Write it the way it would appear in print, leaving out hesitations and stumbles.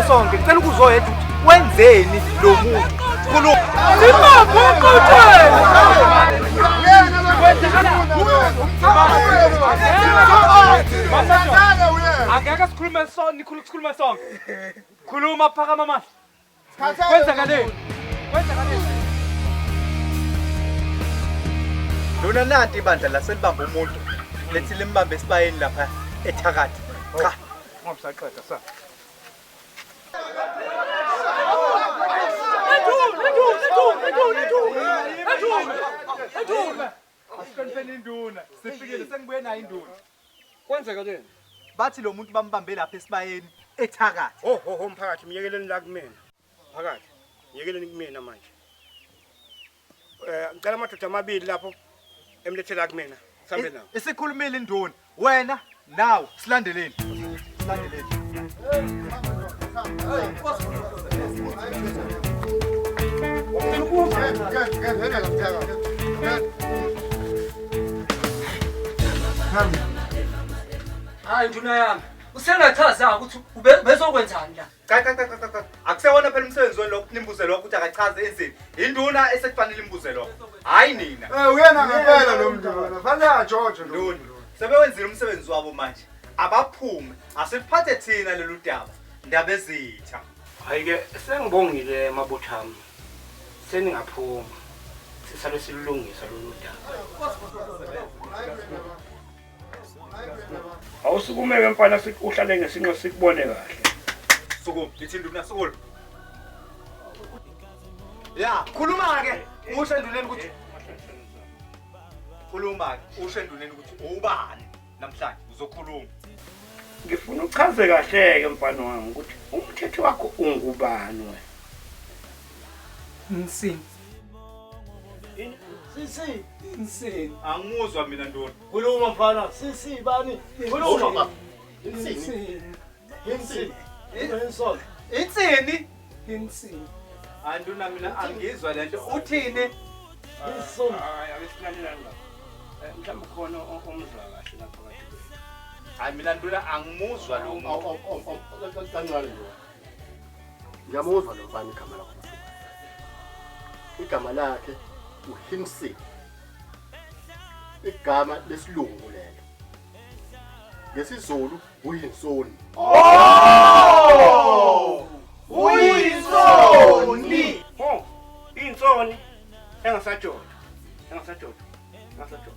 sonke. Ngicela ukuzoyedwa ukuthi wenzeni lo muntu. Khuluma. Angeke sikhulume sonke, nikhulu sikhulume sonke. Khuluma phakama manje. Kwenzakaleni? Kwenzakaleni? Lona nanti ibandla laselibamba umuntu lethi limbambe esibayeni lapha ethakathi. Cha. Ngoba saqeda sa. Asihlonipheni induna. Sifikile sengibuye nayo induna. Kwenzeka leni? Bathi lo muntu bambambe lapha esibayeni ethakathi. Ho ho ho mphakathi myekeleni la kumina. Phakathi. Myekeleni kumina manje. Eh ngicela amadoda amabili lapho emlethela kumina. Sambe nawo. Isikhulumile induna. Wena nawe silandeleni. Silandeleni. Hayi nduna yami, usengachaza ukuthi bezokwenzani la. Cha cha cha cha cha. Akusewona phela umsebenzi wenu lokho nimbuze lokho ukuthi akachaze enzeni. Induna esekufanele imbuze lokho. Hayi nina. Eh uyena ngempela lo muntu lona. Fanele ajoje lo. Nduna. Sebewenzile umsebenzi wabo manje. Abaphume. Asiliphathe thina lolu daba. Ndaba ezitha. Hayi ke sengibongile mabutho ami. Seningaphuma. Sisale silungisa lolu daba. Awusukumeke mfana uhlale ngesinqe sikubone kahle. Sukuma, ithi induna sukuma. Ya, khuluma ke. Usho enduneni ukuthi Khuluma ke, usho enduneni ukuthi ubani namhlanje uzokhuluma. Ngifuna uchaze kahle ke mfana wami ukuthi umthetho wakho ungubani wena. Nsini. Sisi, Nsini. Angimuzwa mina nduna. khuluma mfana. Sisi bani? Khuluma. Insini. Insini. Insini. Insini? Insini. Hayi nduna mina angizwa lento. Uthini? Insini. Hayi ake silalelane lapha. Eh, Mhlawumbe khona omuzwa kahle lapha phakathi kwethu. Hayi mina nduna angimuzwa lo muntu. Kancane nje. Ngiyamuzwa lo mfana igama lakhe. Igama lakhe uHimsi. Igama lesilungu lelo. NgesiZulu uyinsoni. Oh! Uyinsoni. Ho, insoni engasajojo. Engasajojo. Engasajojo.